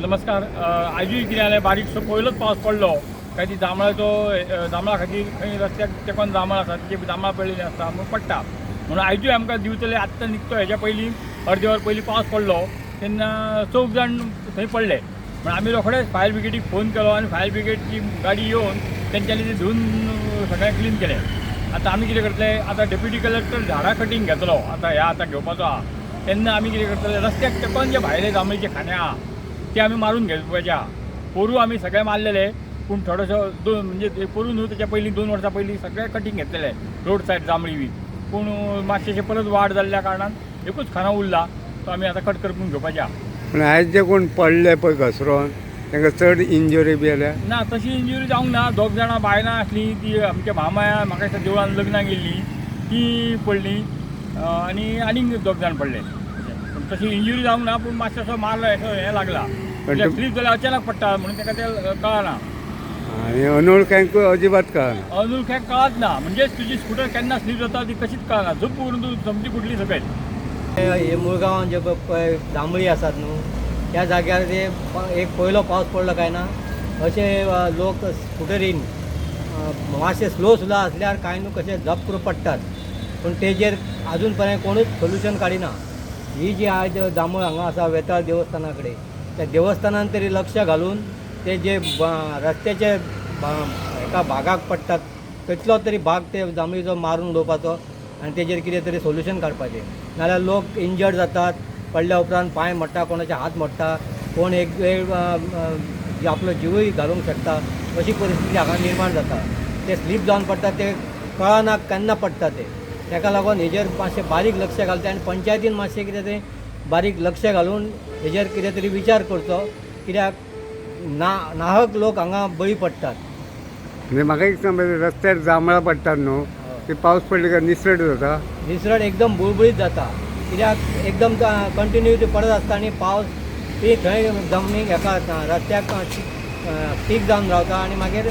नमस्कार. आयजूय कितें जालें, बारीकसो पयलोच पावस पडलो काय ती जांबळाचो, जांबळा खातीर खंय रस्त्याक तेंकोन जांबळ आसा, तिचे जांबळां पडलेलीं आसता म्हणून पडटा. म्हणून आयजूय आमकां दिवचले आत्तां निकतो हेच्या पयलीं अर्दे वर पयलीं पावस पडलो तेन्ना चौग जाण थंय पडले. म्हण आमी रोखडेच फायर ब्रिगेडीक फोन केलो आनी फायर ब्रिगेडची गाडी येवन तेंच्यांनी ती धुवन सगळें क्लीन केलें. आतां आमी कितें करतले, आतां डेप्युटी कलेक्टर झाडां कटींग घेतलो, आतां ह्या आतां घेवपाचो आहा. तेन्ना आमी कितें करतले, रस्त्याक तेंकोन जे भायले जांबळीचे खांदे आहा ते आमी मारून घेवपाचे आहा. पोरू आमी सगळे मारलेले, पूण थोडोसो दोन म्हणजे पोरू न्हू, तेच्या पयलीं 2 वर्सां पयलीं सगळे कटींग घेतलेले रोड सायड जांबळी बी, पूण मातशें परत वाड जाल्ल्या कारणान एकूच खांदो उरला, तो आमी आतां कट करून घेवपाचे आहा. पूण आयज जे कोण पडले पळय घसरोन तांकां चड इंजुरी बी जाल्या? ना, तशी इंजुरी जावंक ना. दोग जाणां बायलां आसलीं, ती आमच्या मामाया म्हाका दिसता देवळान लग्नाक गेल्ली ती पडली आनी आनीक दोग जाण पडले. पूण तशी इंजुरी जावंक ना, पूण मातसो असो मारलो असो हें लागला, स्लीप जाल्यार अचानक पडटा म्हणून ताका तें कळना. आनी अनोळख्यांक अजिबात कळना? अनोळख्यांक कळत ना, म्हणजे तुजी स्कुटर केन्ना स्लीप जाता ती कशीच कळना, झूप करून तूं समजी कुठली सकयल. हे मुळगांवान जे पळय जांबळी आसात न्हू, त्या जाग्यार ते एक पयलो पावस पडलो काय ना अशे लोक स्कुटरीन मातशे स्लो सुद्दां आसल्यार कांय न्हू कशे झप करून पडटात. पूण तेजेर आजून पर्यंत कोणूच सोल्युशन काडिना. ही जी आयज जांबळ हांगा आसा वेताळ देवस्थाना कडेन, त्या देवस्थानान तरी लक्ष घालून ते जे रस्त्याचे एका भागाक पडटात तितलो तरी भाग ते जांबळीचो मारून उडोवपाचो आनी तेजेर कितें तरी सोल्युशन काडपाचें. नाल्यार लोक इंजर्ड जातात, पडल्या उपरांत पांय मोडटा, कोणाचे हात मोडटा, कोण एक वेळ आपलो जिवूय घालूंक शकता, अशी परिस्थिती हांगा निर्माण जाता. ते स्लीप जावन पडटा, ते कळना केन्ना पडटा ते. ताका लागून हेजेर मातशें बारीक लक्ष घालचें आनी पंचायतीन मातशें कितें तरी बारीक लक्ष घालून हेजेर कितें तरी विचार करचो, कित्याक ना नाहक लोक हांगा बळी पडटात. म्हणजे म्हाका एक सांग, रस्त्यार जांबळां पडटात न्हू, ती पावस पडले काय निसरट जाता? निसरट एकदम बुळबुळीत जाता, कित्याक एकदम कंटिन्यू ती पडत आसता आनी पावस ती थंय जमनीक हेका रस्त्याक स्टीक जावन रावता आनी मागीर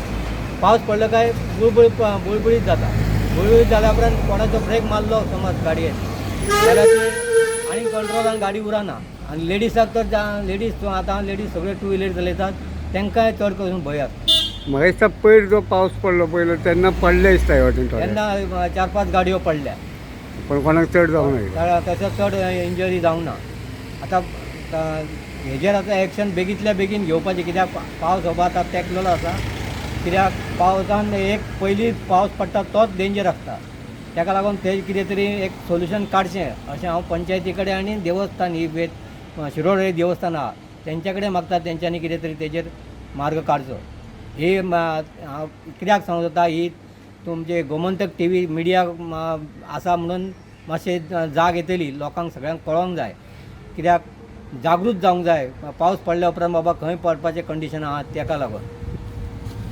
पावस पडलो काय बुळबुळीत जाता. बुळबुळीत जाल्या उपरांत कोणाचो ब्रेक मारलो समज गाडयेन जाल्यार ती आनी कंट्रोलान गाडी उरना. आनी लेडिसाक तर लेडीज आतां लेडीज सगळे टू व्हिलर चलयतात, तांकांय चड करून भंय आसता. म्हाका दिसता पयर जो पावस पडलो पयलो तेन्ना पडले दिसता हे वाटेन थोडे, तेन्ना 4-5 गाडयो पडल्या, पण कोणाक चड जावंक ना, तसो चड इंजरी जावंक ना. आतां हेजेर आतां एक्शन बेगींतल्या बेगीन घेवपाचें, कित्याक पावस हो आतां तेंकलेलो आसा. कित्याक पावसान एक पयलीं पावस पडटा तोच डेंजर आसता, ताका लागून ते कितें तरी एक सोल्युशन काडचें अशें हांव पंचायती कडेन आनी देवस्थान ही शिरोड हे देवस्थान आहा तेंच्या कडेन मागता, तेंच्यांनी कितें तरी तेजेर मार्ग काडचो. ही हांव कित्याक सांगूंक सोदता, ही तुमचे गोमंतक टी व्ही मिडिया आसा म्हणून मातशें जाग येतली लोकांक, सगळ्यांक कळोंक जाय, कित्याक जागृत जावंक जाय. पावस पडल्या उपरांत बाबा खंय पडपाचें कंडिशन आहा तेका लागून.